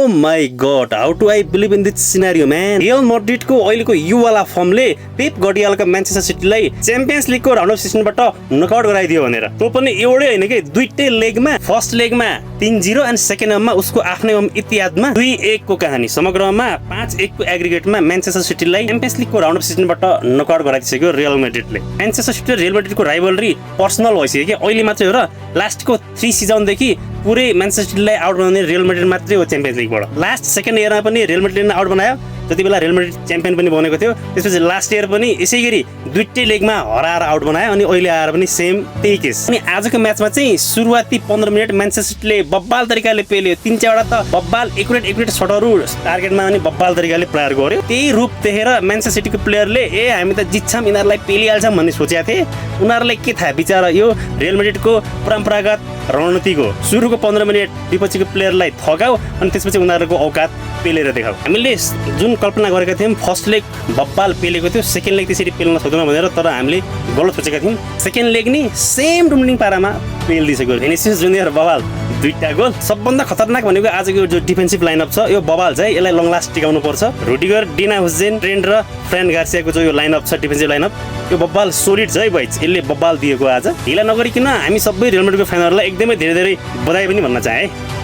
Oh my god, how do I believe in this scenario, man? Real मैड्रिडको अहिलेको युवाला फर्मले पेप गार्डियोलाको म्यान्चेस्टर सिटीलाई च्याम्पियन्स लिगको राउन्ड अफ 16बाट नकआउट गराइदियो भनेर। त्यो पनि एउटै हैन के, दुईटै लेगमा, फर्स्ट लेगमा 3-0 अनि सेकेन्ड हाफमा उसको आफ्नै इतिहादमा 2-1 को कहानी, समग्रमा 5-1 को एग्रिगेटमा म्यान्चेस्टर सिटीलाई च्याम्पियन्स लिगको राउन्ड अफ 16बाट नकआउट गराइदिसक्यो रियल मैड्रिडले। म्यान्चेस्टर सिटी र रियल मैड्रिडको राइभलरी पर्सनल भइसक्यो के, अहिले मात्रै हो र लास्टको 3 सिजनदेखि पुरै म्यान्चेस्टर सिटीलाई आउट बनाउने रियल मैड्रिड मात्रै हो च्याम्पियन्स लिगबाट। लास्ट सेकेन्ड इयरमा पनि रियल मैड्रिडले आउट बनायो, त्यति बेला रियल मैड्रिड च्याम्पियन पनि बनेको थियो। त्यसपछि लास्ट इयर पनि यसै गरी दुईटै लेगमा हराएर आउट बनायो अनि अहिले आएर पनि सेम त्यही केस। अनि आजको म्याचमा चाहिँ सुरुवाती 15 मिनेट म्यान्चेस्टर सिटीले बब्बाल तरिकाले पेल्यो, 3-4वटा त बब्बाल एकुरेट सटहरू टार्गेटमा अनि बब्बाल तरिकाले प्रहार गर्यो। त्यही रूप देखेर म्यान्चेस्टर सिटीको प्लेयरले हामी त जित्छौँ, यिनीहरूलाई पेलिहाल्छौँ भन्ने सोचेका थिए। उनीहरूलाई के थाहा बिचारा यो रियल मैड्रिडको परम्परागत रणनीतिको सुरुको 15 मिनेट विपक्षीको प्लेयरलाई थकाऊ अनि त्यसपछि उनीहरूको औकात पेलेर देखाऊ। हामीले जुन कल्पना गरेका थियौँ फर्स्ट लेग बब्बाल पेलेको थियो, सेकेन्ड लेग त्यसरी पेल्न सक्दैन भनेर, तर हामीले गलत सोचेका थियौँ। सेकेन्ड लेग नि सेम डुम्लिङ पारामा पेलिदिसक्यो। भेनिसियस जुनियर बबाल 2टा गोल। सबभन्दा खतरनाक भनेको आजको जो डिफेन्सिभ लाइनअप छ यो बबाल छ है, यसलाई लङ लास्ट टिकाउनु पर्छ। रुडिगर, डिना हुसेन, ट्रेन्ट र फ्रान गार्सियाको जो यो लाइनअप छ डिफेन्सिभ लाइनअप, यो बब्बाल सोलिड छ है भाइज। यसले बब्बाल दिएको आज। ढिला नगरिकन हामी सबै रियल मैड्रिडको फ्यानहरूलाई एकदमै धेरै बधाई पनि भन्न चाहे है।